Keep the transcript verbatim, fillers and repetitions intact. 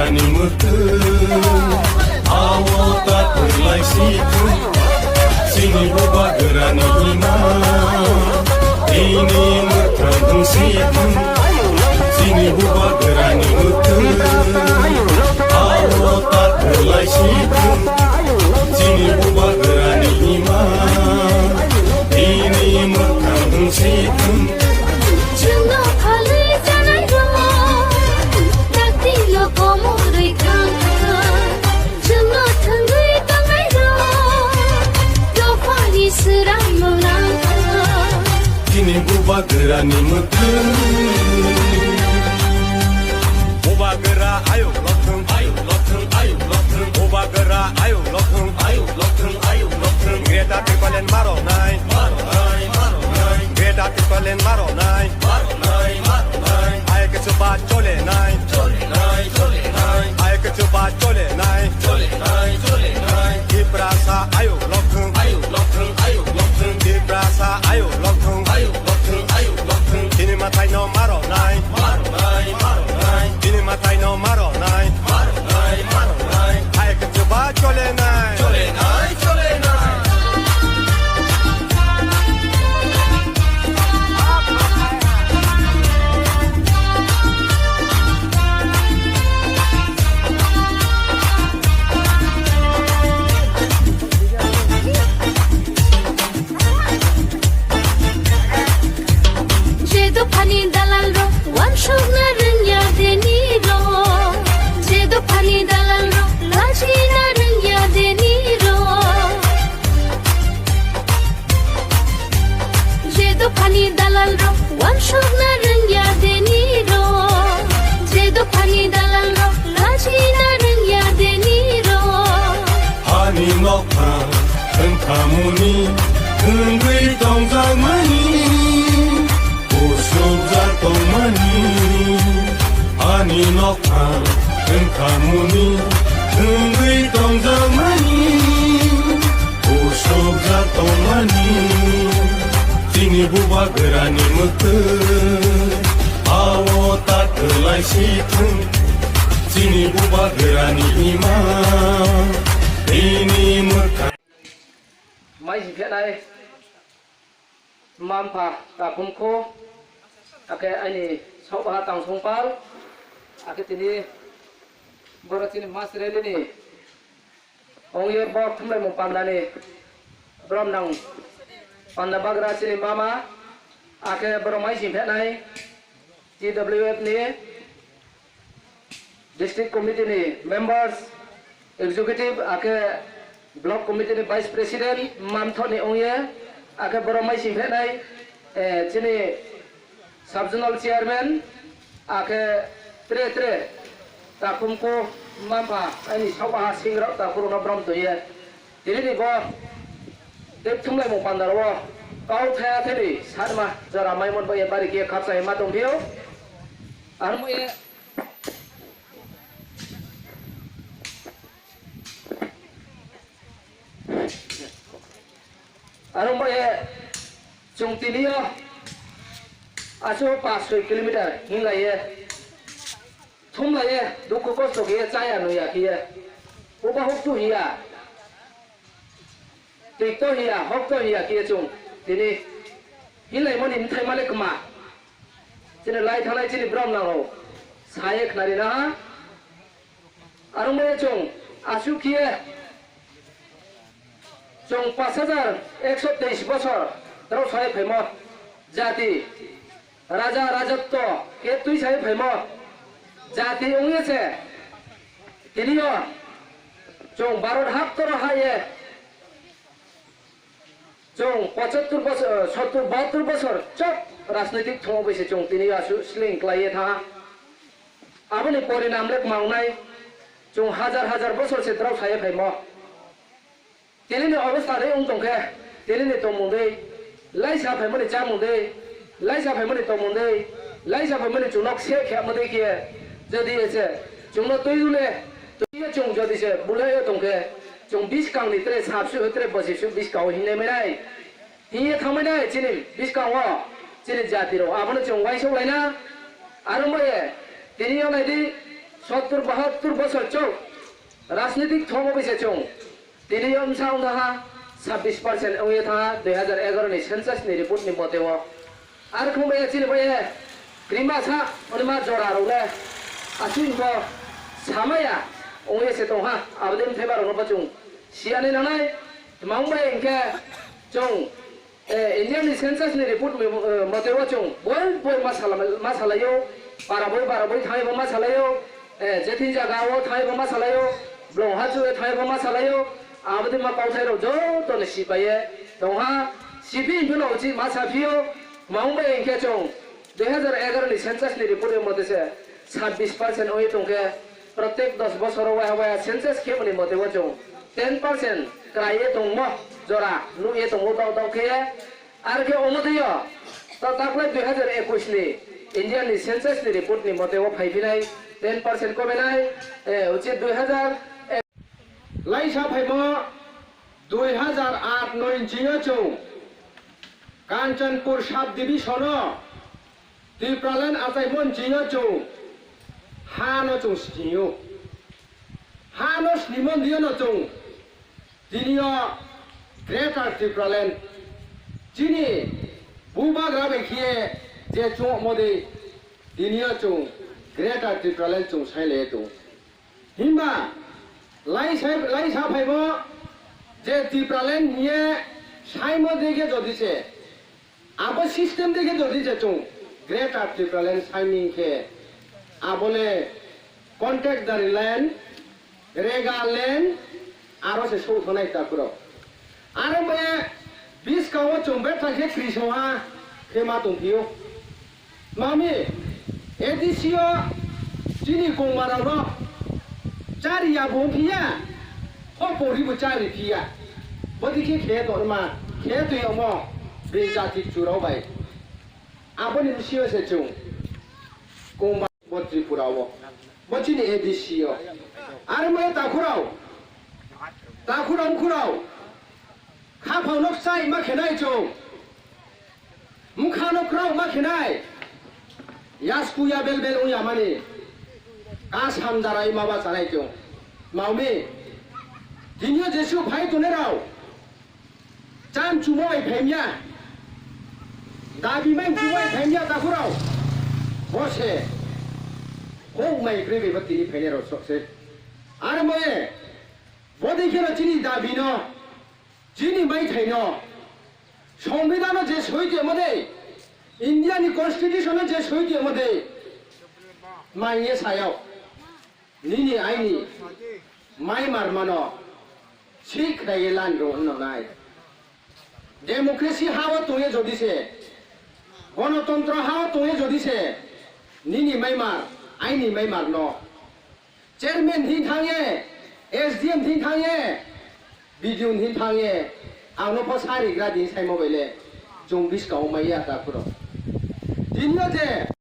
Ani mwtwng, awo ta kwlai si thung. Chini bubagrani ima, ini mwthang thung si thung. Chini bubagrani mwtwng, awo ta kwlai si thung. Chini bubagrani ima, ini mwthang thung si thung. Chwngno phalwi janai rok, dakti lo komorwi thang thang. Chwngno thwngwi tongnai rok, dophani swrang mwlang thang. Chini bubagrani mwtwng. Bubagra ayuk lokthwng, ayuk lokthwng, ayuk lokthwng. Bubagra ayuk lokthwng, ayuk lokthwng, ayuk lokthwng. Greater Tipraland maro nai, maro nai, maro nai. Greater Tipraland maro nai, maro nai, maro nai. Ayuk chuba chole nai, chole nai, chole nai. Ayuk chuba chole nai, chole nai, chole nai. Tiprasa ayuk lokthwng, ayuk lokthwng, ayuk lokthwng. Tiprasa ayuk lokthwng, ayuk lokthwng, ayuk lokthwng. Chini mwthangno maro nai, maro nai, maro nai. Chini mwthangno maro nai, maro nai, maro nai. Ayuk chuba chole nai, chole nai, chole nai. Je dophani dalal rok wansukna rwngya deni rok, je dophani dalal rok lachina rwngya deni rok. Je dophani dalal rok wansukna rwngya deni rok, je dophani dalal rok lachina rwngya deni rok. Hani nokha wngkhamuni wngwi tongjakmani, usukjak tongmani. Ani nokha wngkhamuni wngwi tongjakmani, usukjak tongmani. Chini bubagrani mwtwng, awo ta kwlai si thung. Chini bubagrani ima, bini mwkha. Mai si phenai. Mampha takhumkho, akhe ani sokha tangsongpal, akhe tini borok chini mas rally ni ongye bok thumlaimung pandani brom nang panda bagra chini mama, akhe borok mai sing phenai T W F ni District Committee ni members, executive, akhe Block Committee ni Vice President, mamthok ni ongye, akhe borok mai sing phenai, eh, chini Sub Zonal Chairman, akhe tre tre takhumkho mampha ani sokha singrok takhurokno brom twiye. Tini ni bo tei thumlaimung pandaro o kau thaya thani sanma jora maimon bai bari khe khapsai ma tongphio. Ang mo ye Aro mo ye chwng tini o aso pash soi kilometer hinlai ye thumlai ye dukhu kosto khe ye chaya nuya khe ye uba huk tu hiya. Twi to hiya, hok to hiya khe chwng tini hinlaimani bwthai male kwma. Chini lai thanai chini brom nang rok saye khnari na ha. Aro maya chwng aswk khe chwng pash hajar ekso teis bosor tro saye phaimo jati. Raja rajotwo khe twi sai phaimo jati wngya se tini o chwng Bharat haptoro ha ye chwng pochattor bosor, sottor bahattor bosor chop rajnitik thwngwi se chwng tini o aswk sling klaiye tha. Aboni porinam le kwma wngnai chwng hajar hajar bosor se drao saye phaimo. Tini ni obostha de wng tong khe, tini ni tongmung de, laisa phaimani chamung de, laisa phaimani tongmung de, laisa phaimani chwng nok se khe ma de khe, jodi ese chwng no twi dule, twi ye chwng jodi se bulai yo tong khe, chwng biskang ni tre sap su tre bosi su biskang o hinne mai nai. Hiye thangmani chini biskango chini jati rok abono chwng uaisuk laina. Aro mo ye tini yo naidi Sottur bahattur bosor chwng rajnitik thongo bai se chwng tini omsa wngkha ha sabbish percent wngwi thanha dui hazar egaroh ni census ni report ni mote o. Ar khung bai chini bai kwrwima sa onima jora rok le aswk bo samaya wngwi se tongha abodin thaiba rok no bo chwng siyanwi nangnai. Tmang bai hinkhe chwng Eh, India ni census ni report ni, eh, mote o chwng boi boi ma sala-, ma salaio, para boi para boi thangwi bo ma salaio, eh, je thing jaga o thangwi bo ma salaio, blong ha chu thangwi bo ma salaio, abodin ma kauthai rok joto ni sipaye tongha, sipi himphano uchi ma saphio, mangbai hinkhe chwng dui hazar egaroh ni census ni report ni mote se sabbish percent wngwi tongkhe, protek dos bosoro waiha waiha census khe mani mote o chwng ten percent kwraiye tongmo jora nukye tongo dok dok khe. Ar khe omo twi o ta-, taklai dui hazar ekush ni India ni census ni report ni mote o phaiphinai ten percent kobenai, eh, uchi dui hazar. Laisa phaimo dui hazar aat noi nchio chwng Kanchanpur sub division o Tipraland achaimo nchio chwng ha no chwng snio. Ha no snimo ndio no chwng tini o Greater Tipraland chini bubagra bai khe je chwngmo de tini o chwng Greater Tipraland chwng sai le tongo. Himba lai sai, lai sa phaibo je Tipraland hiye saimo de khe jodi se abo system de khe jodi se chwng Greater Tipraland saiming khe abole contractdari land, rega land, aro se sou thanai takhurok. Aro maya biskango chwng betha khe krisoha khe ma tongphio. Mami, A D C o chini kongmarokno chari ya bo phiya, hopori bo chari phiya. Bodi khe khe to ma, khe to yomo, be jati churao bai. Aboni bisio se chwng kongma bo Tripura o, bo chini A D C o. Aro maya takhurao, takhurao khurao, khaphang nok chai ma khenai chwng. Mukha no kwrwng ma khenai. Yasku ya bel bel wngya mani. Kasam jarai ma ba chanai chwng. Maumi. Tinio Jesu phai tongnai rao. Chan chumo bai phaimya. Dabi mai chumo bai phaimya takhurao. Bose. Hok mai kri bai ba tini phainai rao sokse. Ar moye. Bodi kheno chini dabi no. Chini maithaino, Songbidan no je soi tongmo de, India ni Constitution no je soi tongmo de, manye sayao, nini aini mai marmano, sik khlaiye lan rw hwnno nai. Democracy ha o tongye jodi se, Gonotontro ha o tongye jodi se, nini maimar, aini maimar no. Chairman thing thangye, S D M thing thangye, B D O thing thangye, ang no pho sari gra di sai mobile, chwng biskang o maya ta phuro. Tinno je,